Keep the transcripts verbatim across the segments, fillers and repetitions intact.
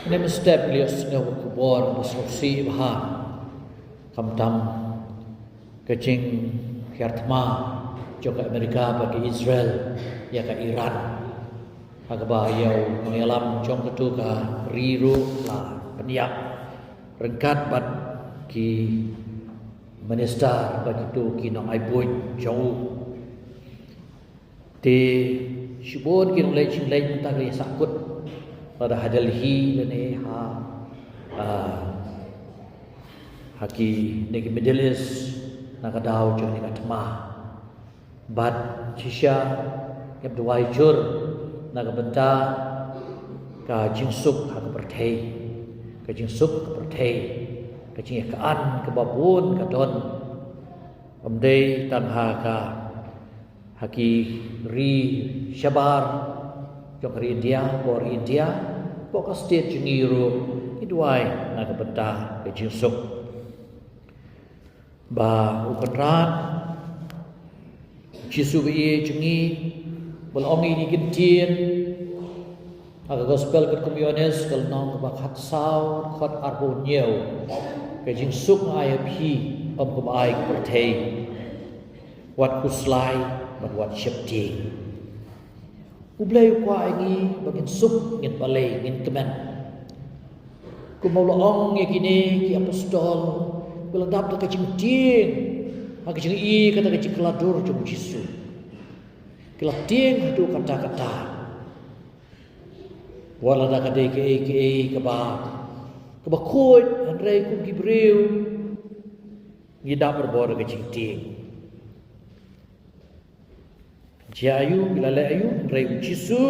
Mynstep ki la ïohsngew ka khubor ba sngewsih bha, khamtam ka jinghiar thma jong ka Amerika bad ka Israel ïa ka Iran, ha kaba ïa u nongïalam jong katto ka ri ruh la pynïap ryngkat bad ki minister bad kito ki nongai buit jong u. Te shibun ki nongleit jingleit mynta ki la ïa sahkut, lada ha Delhi lane ha, ah, ha kine ki Middle East, na ka daw jong kane ka thma. Bad shisha ki hap duwai jur na ka bynta ka jingsuk ha ka pyrthei, ka jingsuk ha ka pyrthei, ka jingïakajia kaba bun ka don. Ym dei tang ha ka, ha ki ri shabar jong ka ri India, bad ri India, bad ka state jong ngi ruh, ngi duwai na ka bynta ka jingsuk. Ba u Kynrad Jisu ba ïeit jong ngi, ba la ong ïa ngi ki ktien ha ka Gospel katkum u Ïoannis, ka lynnong kaba khatsaw, dkhot arphew hynñiew: Ka jingsuk nga ai ha phi, ym kumba ai ka pyrthei. Wat khuslai bad wat sheptieng. U Blei u kwah ïa ngi ba ngin suk, ngin balei, ngin kmen. Kumba u la ong ïa kine ki apostol, ki la dap da ka jingtieng ha ka jingïohi kata ka jingkylla dur jong u Jisu. Ki la tieng haduh katta katta. Wat lada ka dei kaei kaei kaba, kaba khuid, hynrei kum ki briew ngi dap barabor da ka jingtieng. Jia aïu, ki la leh aïu, hynrei u Jisu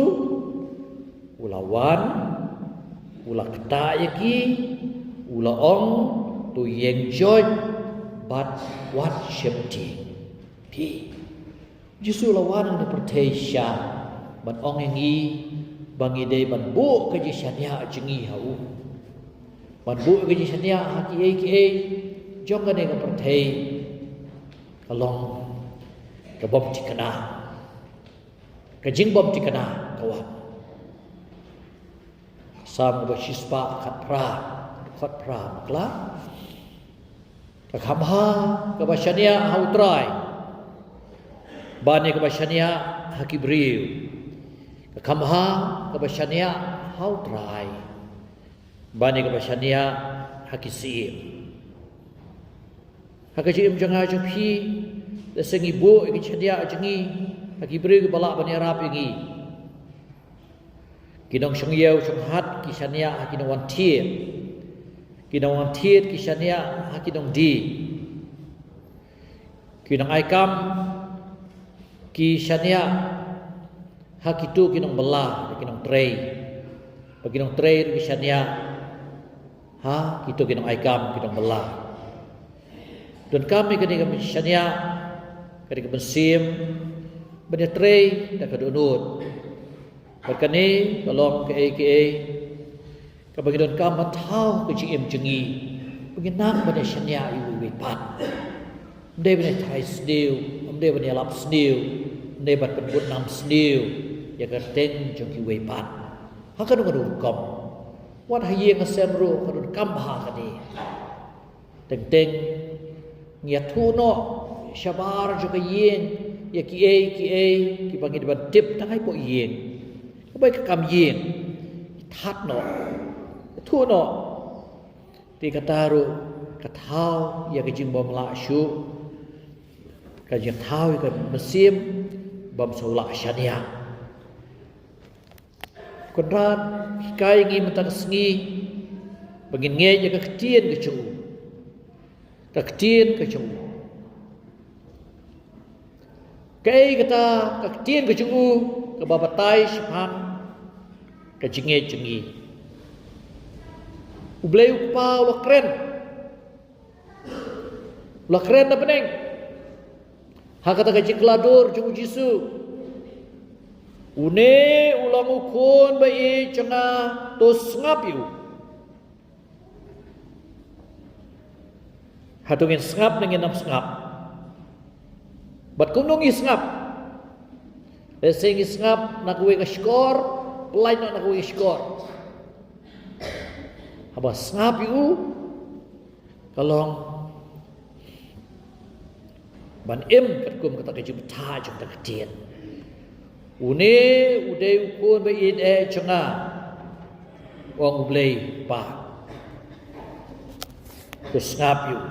u la wan, u la ktah ïa ki, u la ong, to ïeng joit bad wat sheptieng. Phi. Jisu u la wan ha kane ka pyrthei shisha ban ong ïa ngi ba ngi dei ban buh ka jingshaniah jong ngi ha u. Ban buh ka jingshaniah ha kiei kiei jong kane ka pyrthei. Ka long ka bym thikna. Ka jingbym thikna ka wan. Salm kaba shispah khatphra, khatphra, bakla. Ka kham bha kaba shaniah ha u Trai ban ïa kaba shaniah ha ki briew. Ka kham bha kaba shaniah ha u Trai ban ïa kaba shaniah ha ki syiem. Ha ka jingim jong nga jong phi, lehse ngi buh ïa ka jingshaniah jong ngi ha ki briew kiba lah ban ïarap ïa ngi. Ki nongshong ïew shong hat ki shaniah ha ki nongwan thied. Ki nongwan thied ki shaniah ha ki nongdie. Ki nongai kam ki shaniah ha kito ki nongbylla, ki nongtrei. Bad ki nongtrei ruh ki shaniah ha kito ki nongai kam, ki nongbylla. Donkam ïa kane ka shaniah, kane ka mynsiem ban ïatrei da ka dohnud. Bad kane ka long kaei kaei kaba ngi donkam ban thaw ha ka jingim jong ngi, ba ngin nang ban ïashaniah ïa uwei uwei pat. Ym dei ban ïathait sniew, ym dei ban ïalap sniew, ym dei ban pynbutnam sniew ïa ka kyrteng jong kiwei pat ha kano kano ka rukom. Wat ha ïing ha sem ruh ka donkam bha kane. Teng teng ngi ïathuh noh shabar jong ka ïing ïa kiei kiei kiba ngi dei ban tip tang hapoh ïing. Kaba ïa ka kam ïing, ngi thad noh, ïathuh noh. Te kata ruh ka thaw ïa ka jingbym lah shuh, ka jingthaw ïa ka mynsiem bym shu lah shaniah. Kynrad, hikai ngi mynta ka sngi ba ngin ngeit ïa ka ktien ka jong u. Ka ktien ka jong u. Kaei kata ka ktien ka jong u kaba batai shaphang ka jingngeit jong ngi? U Blei u Kpa u la kren. U la kren na bneng ha kata ka jingkylla dur jong u Jisu. Une u long u Khun ba ïeit jong nga, to sngap ïa u. Hato ngin sngap ne ngin ym sngap? Bad kumno ngi sngap? Lehse ngi sngap na kawei ka shkor, pynlait noh na kawei ka shkor. Haba sngap ïa u, ka long ban im katkum kata ka jingbatai jong kata ka ktien. Une u dei u khun ba ïeit eh jong nga, ong U Blei Kpa. To sngap ïa u.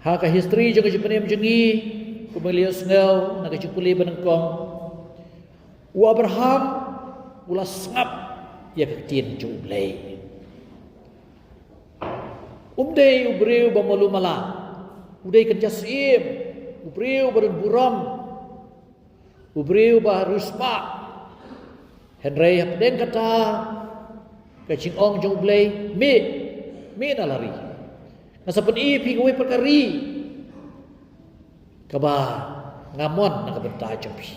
Ha ka history jong ka jingpynim jong ngi, kumba ngi la ïohsngew na ka jingpule ba nyngkong, u Abraham u la sngap ïa ka ktien jong U Blei. Um dei u briew ba malu mala, u dei kynja syiem, u briew ba don burom, u briew ba riewspah. Hynrei hapdeng kata ka jingong jong U Blei, mih, mih na la ri. Nga sa pyni ïa phi kawei pat ka ri kaba nga mon na ka bynta jong phi.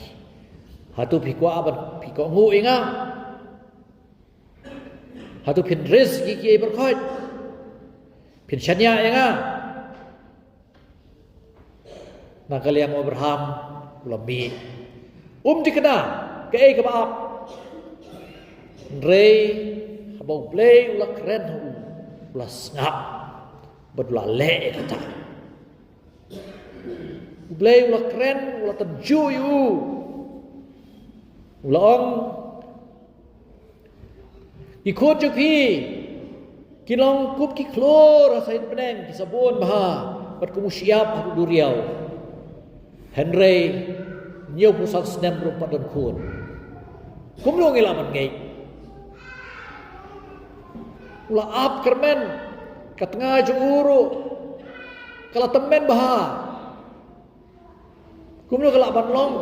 Hato phi kwah ban phi kohnguh ïa nga? Hato phin risk ïa kiei baroh? Phin shaniah ïa nga? Na ka liang u Abraham u la mih. Um thikna kaei kaba ap. Hynrei haba U Blei u la kren ha u, u la sngap bad u la leh ïa kata. U Blei u la kren, u la tynjuh ïa u. U la ong, ki khun jong phi kin long kum ki khlur ha saiñ bneng, ki sa bun bha bad kum u shyiap ha u duriaw. Hynrei hynñiewphew san snem ruh ym pat don khun. Kumno ngi lah ban ngeit? U la ap kyrmen, ka tnga jong u ruh ka la tymmen bha. Kumno ka lah ban long?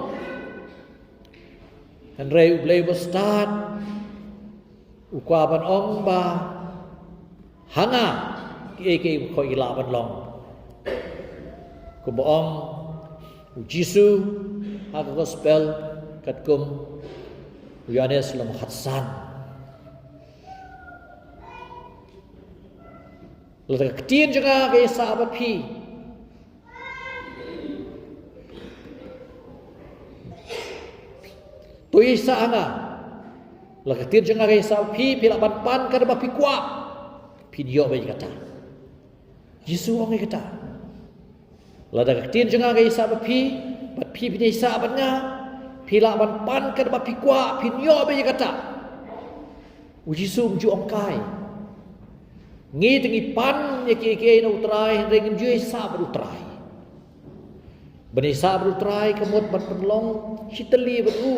Hynrei U Blei uba stad u kwah ban ong ba ha nga kiei kiei baroh ki lah ban long. Kumba ong u Jisu ha ka gospel katkum u Ïoannis lynnong khatsan. Lada ka ktien jong nga ka ïasah bad phi, to ïasah ha nga. Lada ka ktien jong nga ka ïasah bad phi, phi lah ban pan katba phi kwah, phin ïoh beit ïa kata. Jisu ong ïa kata. Lada ka ktien jong nga ka ïasah bad phi, bad phi phin ïasah bad nga, phi lah ban pan katba phi kwah, phin ïoh beit ïa kata. U Jisu um ju ong kai. Ngi te ngi pan ïa kiei kiei na U Trai, hynrei ngim ju ïasah bad U Trai. Ban ïasah bad U Trai ka mut ban pynlong shitylli bad u.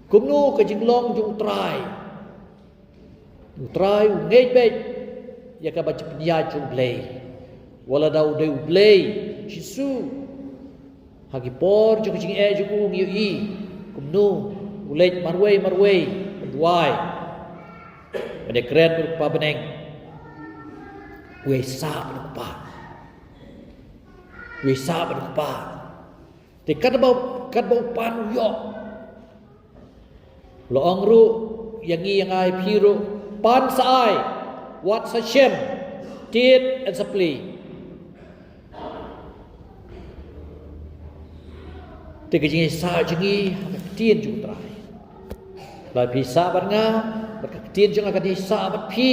Kumno ka jinglong jong U Trai? U Trai u ngeit beit ïa kaba jingpynïaid jong U Blei. Wat lada u dei U Blei Jisu, ha ki por jong ka jingeh jong u ngi ïohi kumno u leit marwei marwei ban duwai, ban ïakren bad U Kpa bneng. U ïasah bad U Kpa. U ïasah bad U Kpa. Te katba, katba u pan u ïoh. La ong ruh ïa ngi, ïa nga, ïa phi ruh, pan sa ai, wat sa shem, tied and sa plie. Te ka jingïasah jong ngi ha ka ktien jong U Trai. Lada phi sah bad nga, bad ka ktien jong nga ka ïasah bad phi,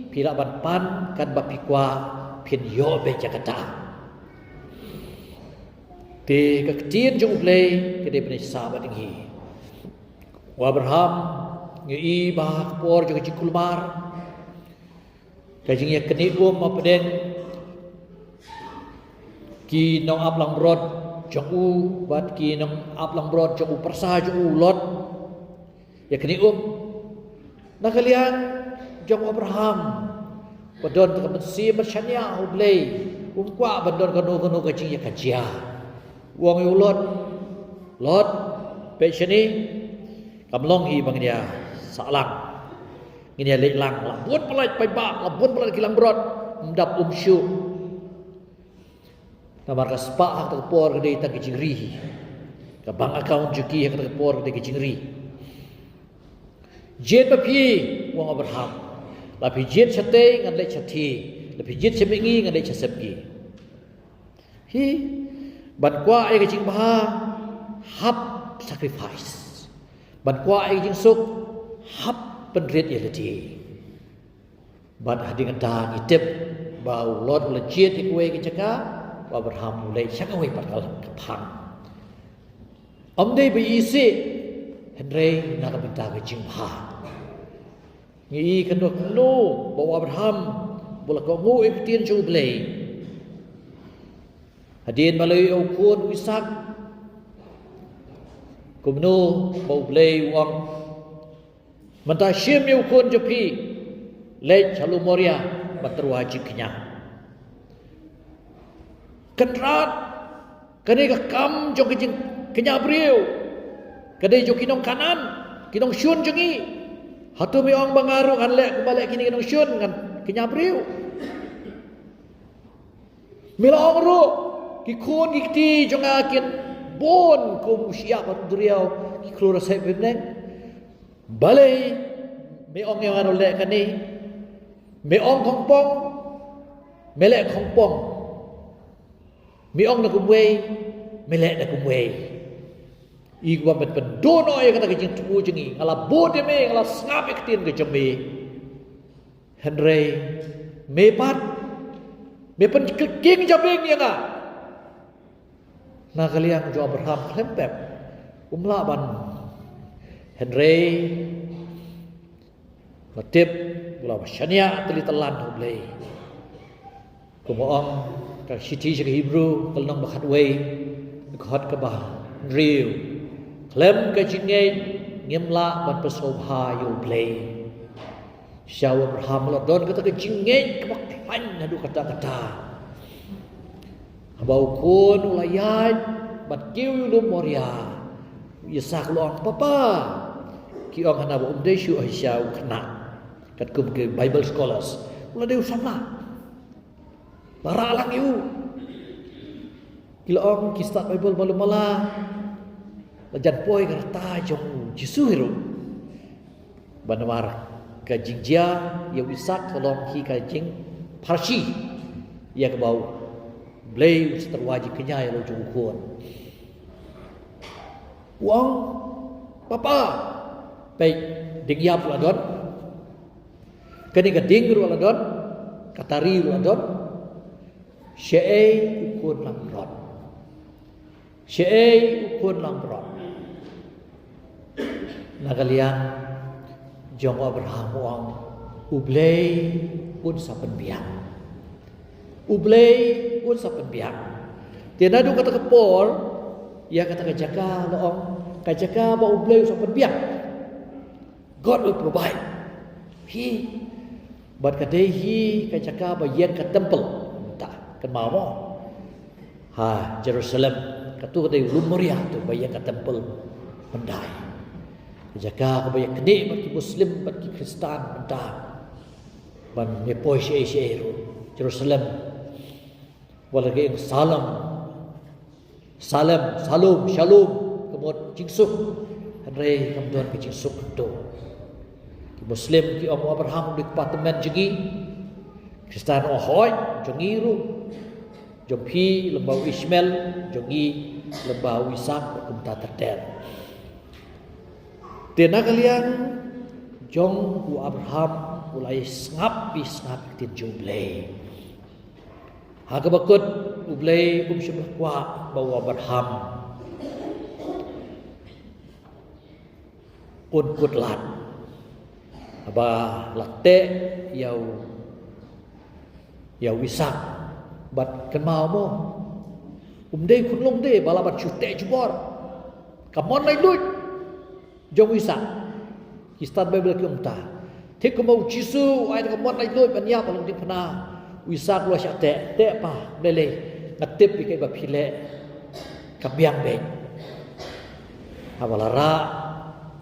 phi lah ban pan katba phi kwah, phin ïoh beit ïa kata. Te ka ktien jong U Blei ka dei ban ïasah bad ngi. U Abraham, ngi ïohi ba ha ka por jong ka jingkulmar, ka jingïakynduh um hapdeng ki nongap langbrot jong u bad ki nongap langbrot jong u pyrsa jong u Lot. Ïakynduh um na ka liang jong u Abraham, ba don ka mynsiem ban shaniah ha U Blei, um kwah ban don kano kano ka jingïakajia. U ong ïa u Lot, Lot, peit shane, kam long hi ba ngin ïa sah lang, ngin ïa leit lang. La bun palat paidbah, la bun palat ki langbrot, ym dap um shuh. Namar ka spah ha kata ka por ka dei tang ka jingri. Ka bank account jong ki ha kata ka por ka dei ka jingri. Jied ma phi, u ong Abraham. Lada phi jied shatei ngan leit shatei. Lada phi jied sha mihngi ngan leit sha sepngi. Hi, ban kwah ïa ka jingbha, hap sacrifice. Ban kwah ïa ka jingsuk, hap pynrit ïa lade. Bad hadien kata ngi tip ba u Lot u la jied ïa kawei ka jaka, u Abraham u leit sha kawei pat ka phang. Ym dei ba isih, hynrei na ka bynta ka jingbha. Ngi i kano kano ba u Abraham ba la kohnguh ïa ka ktien jong U Blei. Hadien ba la ïoh ïa u khun u Isaak, kumno ba U Blei u ong, mynta shim ïa u khun jong phi, leit sha lum Moria ban tyrwa jingkñia. Kynrad, kane ka kam jong ka jingkñia briew ka dei jong ki nong Kanaan, ki nongshun jong ngi. Hato me ong ba nga ruh ngan leh kumba leh kine ki nongshun, ngan kñia briew? Me la ong ruh, ki khun ki kti jong nga kin bun kum u shyiap ha duriaw, ki khlur ha seh bymneng. Balei me ong ïa nga ruh leh kane? Me ong khongpong, me leh khongpong. Me ong na kumwei, me leh na kumwei. I kumba me pynduh noh ïa kata ka jingthmu jong ngi, nga la bud ïa me, nga la sngap ïa ka ktien ka jong me. Hynrei me pat, me pynkhih jabieng ïa nga. Na ka liang jong u Abraham khlem pep, um lah ban. Hynrei nga tip u la shaniah tylli tyllan ha U Blei. Kumba ong ka shithi sha ki Hebru, ka lynnong ba khatwei, dkhot kaba hynriew. Khlem ka jingngeit ngim lah ban pynsngewbha ïa U Blei. Sha u Abraham la don kata ka jingngeit kaba khlaiñ haduh katta katta. Haba u khun u la ïaid bad kiew ïa u lum Moria, u Isaak u la ong, "Papa, ki ong hana ba um dei shuh shisha u khynnah." Katkum ki Bible scholars, u la dei u samla. La rah lang ïa u. Ki la ong ki stad Bible malu mala, la jan poi ka rta jong u Jisu hi ruh. Ba namar ka jingjia ïa u Isaak ka long hi ka jingpharshi ïa kaba U Blei u sa tyrwa jingkñia ïa la u jong u khun. U ong, "Papa, peit, dieng ïap ruh la don. Kane ka dieng ruh la don, ka tari ruh la don. Shaei u khun langbrot? Shaei u khun langbrot?" Na ka liang jong u Abraham u ong, "U Blei un sa pynbiang. U Blei un sa pynbiang." Te naduh kata ka por, ïa kata ka jaka la ong, ka jaka ba U Blei un sa pynbiang. God will provide. Hi. Bad ka dei hi ka jaka ba ïeng ka temple. Mynta, kynmaw mo. Ha Jerusalem, katu ka dei u lum Moria tu ba ïeng ka temple. Mynta. Ka jaka kaba ïaknieh bad ki Muslim bad ki Khristan mynta. Ban ïa poi shaei shaei ruh. Jerusalem. Wat la ka ïing Salem. Salem, Salom, Shalom, ka mut jingsuk. Hynrei kam don ka jingsuk tu. Ki Muslim ki ong u Abraham u dei u kpa tymmen jong ngi. Khristan ong hooid, jong ngi ruh. Jong phi lyngba u Ishmael, jong ngi lyngba u Isaak, kumta ter ter. Te na ka liang jong u Abraham u la ïa sngap, ïa sngap ïa ka ktien jong U Blei. Ha kaba kut U Blei um shym la kwah ba u Abraham un kut lad. Haba la teh ïa u, ïa u Isaak, bad kynmaw mo, um dei khunlung de ba lah ban shu teh jubor. Ka mon laitluid jong u Isaak. Ki stad Baibl ki ong kumta. Thik kumba u Jisu u ai da ka mon laitluid ban ïap ha long diengphna, u Isaak u la shah teh, "Teh pa, lei lei, nga tip ïa kaei ba phi leh, ka biang beit." Haba la rah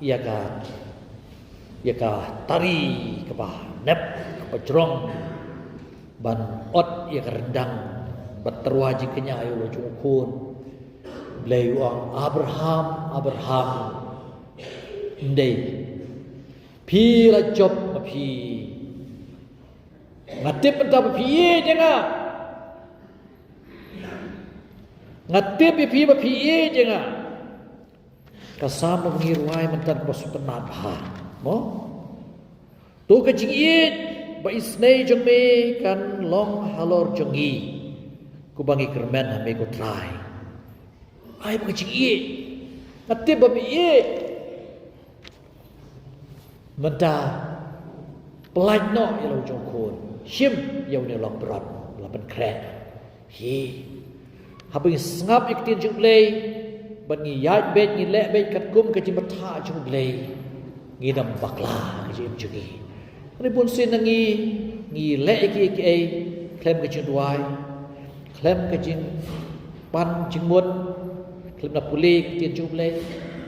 ïa ka, ïa ka tari kaba nep, kaba jrong, ban ot ïa ka ryndang, ban tyrwa jingkñia ïa u la jong u khun. U Blei u ong, "Abraham, Abraham." Ym dei. Phi la jop ma phi. Nga tip mynta ba phi ïeit ïa nga. Nga tip ïa phi ba phi ïeit ïa nga. Ka Salm ba ngi rwai mynta ba sngewtynnat bha. Mo? To ka jingïeit ba isynei jong me kan long halor jong ngi, kumba ngi kyrmen ha me ko Trai. Ai ba ka jingïeit. Nga tip ba me ïeit. Mynta, pyllait noh ïa la u jong u khun. Shim ïa une u long bron, la pynkhreh. Hi. Haba ngi sngap ïa ka ktien jong U Blei, bad ngi ïaid beit, ngi leh beit katkum ka jingbatai jong U Blei, ngin ym bakla ha ka jingim jong ngi. Hynrei bunsien na ngi, ngi leh ïa kiei kiei khlem ka jingduwai, khlem ka jingpan jingmut, khlem da pule ïa ka ktien jong U Blei,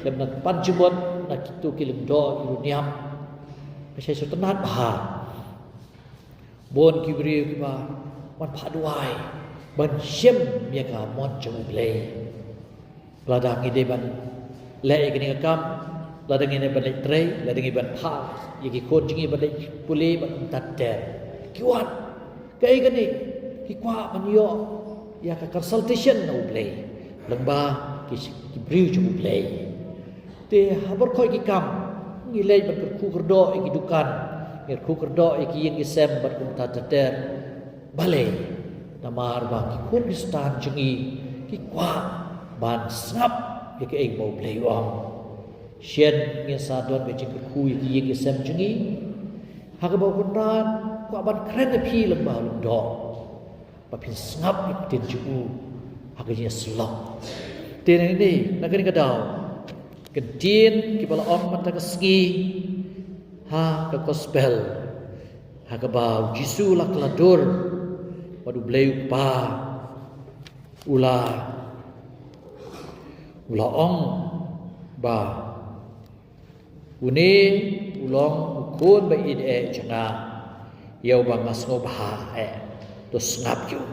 khlem da pan jingmut na kito ki lyngdoh ki riewniam. Ka shai sngewtynnat bha. Bun ki briew kiba wan phah duwai ban shim ïa ka mon jong U Blei. Lada ngi dei ban leh ïa kane ka kam, lada ngi dei ban leit trei, lada ngi ban phah ïa ki khun jong ngi ban leit pule, ban ym tad ter, ki wan. Kaei kane? Ki kwah ban ïoh ïa ka consultation na U Blei lyngba ki, ki briew jong U Blei. Te ha baroh ki kam, ngi leit ban kyrkhu kyrdoh ïa ki dukan, ngi kyrkhu kyrdoh ïa ki ïing ki sem bad kumta ter ter. Balei? Namar ba ki khun Khristan jong ngi ki kwah ban sngap ïa kaei ba U Blei u ong. Shen ngin sa don ka jingkyrkhu ïa ki ïing ki sem jong ngi, ha kaba U Kynrad u kwah ban kren ïa phi lyngba u lyngdoh, ba phin sngap ïa ka ktien jong u ha ka jingïasyllok. Te nangne, na kane ka daw, ki ktien kiba la ong mynta ka sngi ha ka gospel, ha kaba U Jisu u la kylla dur bad U Blei U Kpa, u la, u la ong ba une u long u khun ba ïeit eh jong nga, ïa uba nga sngewbha eh, to sngap ïa u.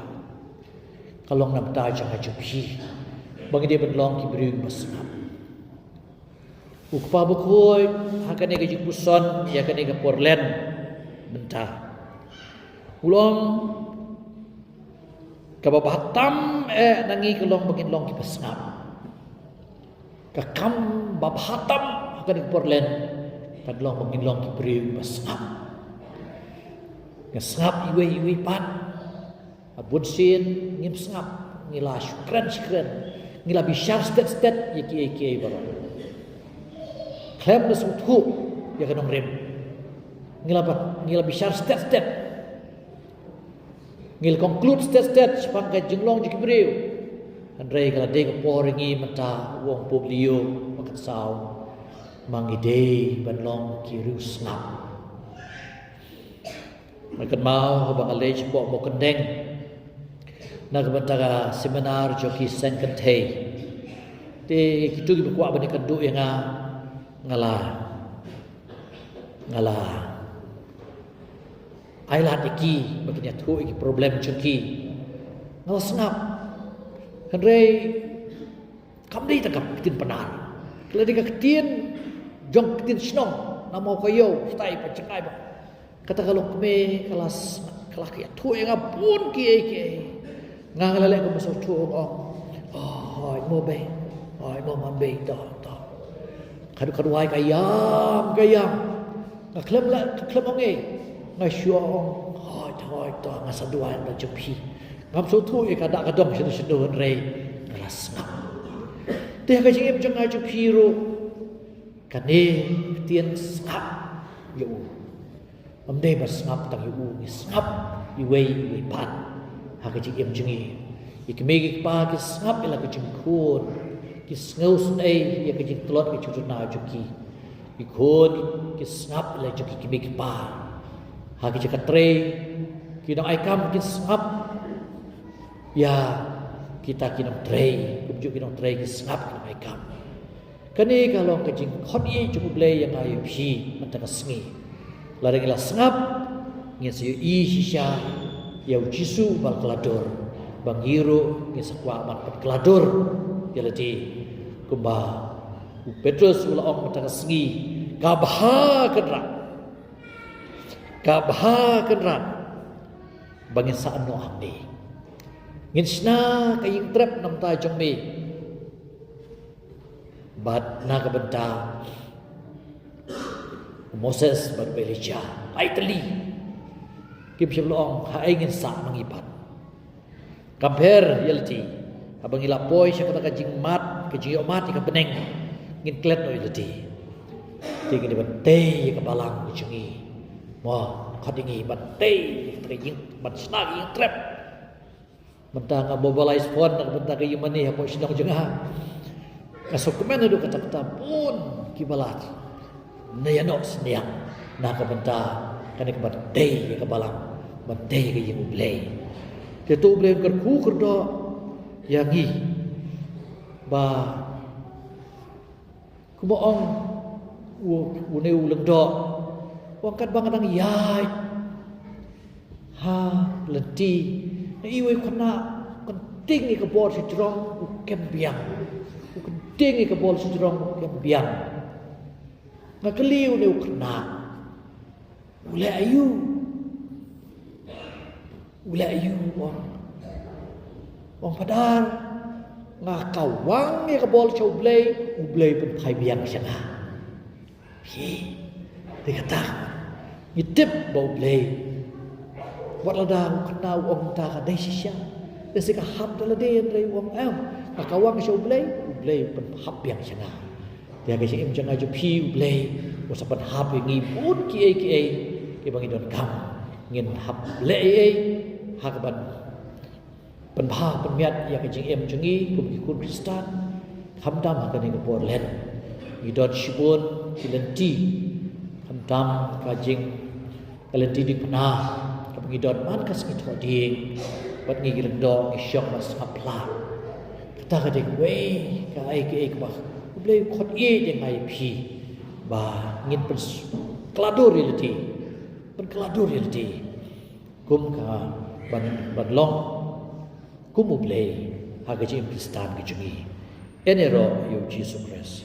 Ka long na ka bynta jong nga jong phi, ba ngi dei ban long ki briew ba sngap. U Kpa Bakhuid, ha kane ka jingpuson ïa kane ka por Lent mynta, u long kaba bha tam eh na ngi ka long ba ngin long kiba sngap. Ka kam ba bha tam ha kane ka por Lent kan long ba ngin long ki briew ba sngap. Ngi sngap iwei iwei pat. Ha bunsien ngim sngap, ngi la shu kren shu kren, ngi la bishar stet stet ïa kiei kiei baroh. Khlem da sngewthuh ïa ka nongrim, ngi la ba, ngi la bishar stet stet. Ngi la conclude stet stet shaphang ka jinglong jong ki briew. Hynrei ka la dei ka por ïa ngi mynta, u ong Pope Leo ba khatsaw, ma ngi dei ban long ki riew sngap. Nga kynmaw haba nga leit shapoh Mawkyndeng na ka bynta ka seminar jong ki seng kynthei, te kito kiba kwah ban ïakynduh ïa nga, nga la, nga la ailad ïa ki ba kin ïathuh ïa ki problem jong ki. Nga la sngap. Hynrei kam dei tang ka ktien Pnar, ka la dei ka ktien jong ka ktien shnong, na Mawkaïaw, shatai ba jngai ba. Kata ka lok kmie ka la s-, ka la ïathuh ïa nga bun kiei kiei. Nga, nga la leh kumba sngewthuh, ong, oh, hooid mo bei, hooid mo mam bei, to, to. Ka duh, ka duwai ka ïam, ka ïam. Nga khlem la, khlem ong ei, nga shu ong, hooid, hooid, to, nga sa duwai na jong phi. Ngam sngewthuh ïa ka dak ka dong shano shano, hynrei nga la sngap. Te ha ka jingim jong nga jong phi ruh, kane ka ktien sngap ïa u, ym dei ban sngap tang ïa u, ngi sngap iwei iwei pat ha ka jingim jong ngi. Ki kmie ki kpa ki sngap ïa la ki jingkhun, ki sngewsynei ïa ka jingtlot ka jingduna jong ki. Ki khun ki sngap ïa la jong ki kmie ki kpa. Ha ki jaka trei, ki nongai kam ki sngap ïa kita ki nongtrei, kumjuh ki nongtrei ki sngap ki nongai kam. Kane ka long ka jingkhot ïa jong U Blei ïa nga ïa phi mynta ka sngi. Lada ngi la sngap, ngin sa ïohi shisha ïa U Jisu uba la kylla dur, ba ngi ruh ngin sa kwah ban pynkylla dur ïa lade. Kumba u Petrus u la ong mynta ka sngi, ka bha kynrad, ka bha kynrad ba ngin sah noh hangne. Ngin shna ka ïing trep na ka bynta jong me. Bad na ka bynta Moses bad u Elijah, lai tylli. Kim shym la ong, haei ngin sah ma ngi pat. Compare ïa lade. Haba ngi la poi sha kata ka jingmad, ka jingïohmad ïa ka bneng, ngin klet noh ïa lade. Te ngin ïa ban tei ïa ka balang ka jong ngi. Mo, khot ïa ngi ban tei ïa kata ka ïing, ban shna ïa ka ïing trep. Mynta nga mobilize fund na ka bynta ka ïing mane hapoh shnong jong nga. Nga sngewkmen haduh katta katta bun kiba la ïanoh synñiang na ka bynta kane ka ban tei ïa ka balang, ban tei ïa ka ïing U Blei. Te to U Blei un kyrkhu kyrdoh ïa ngi ba kumba ong u, une u lyngdoh, u ong katba nga dang ïaid ha lynti, nga ïohi uwei u khynnah u kynting ïa ka bor sha jrong, u kem biang. U kynting ïa ka bor sha jrong, u kem biang. Nga kylli une u khynnah, u leh aïu? U leh aïu? U ong, u ong, Phadar, nga kawang ïa ka bor sha U Blei, U Blei u pynphai biang sha nga. Hi, te kata ngi tip ba U Blei, wat lada u khynnah u ong mynta ka dei shisha, lehse ka hap da lade, hynrei u ong, em, nga kawang sha U Blei, U Blei u pynhap biang sha nga. Te ha ka jingim jong nga jong phi, U Blei u sa pynhap ïa ngi bun kiei kiei kiba ngi donkam. Ngin hap leh ei ei ha ka ban pynbha pynmiat ïa ka jingim jong ngi kum ki khun Khristan, khamtam ha kane ka por Lent. Ngi don shibun ki lynti, khamtam ka jing, ka lynti diengphna kaba ngi don man ka sngi Thohdieng, bad ngi ki lyngdoh ngi shong ban sngap phla. Kata ka dei kawei ka ei kaei kaba U Blei u khot ïa nga ïa phi ba ngin pynkylla dur ïa lade, pynkylla dur ïa lade kum ka ban, ban long kum U Blei ha ka jingim Khristan ka jong ngi. Yn ïaroh ïa U Jisu Khrist.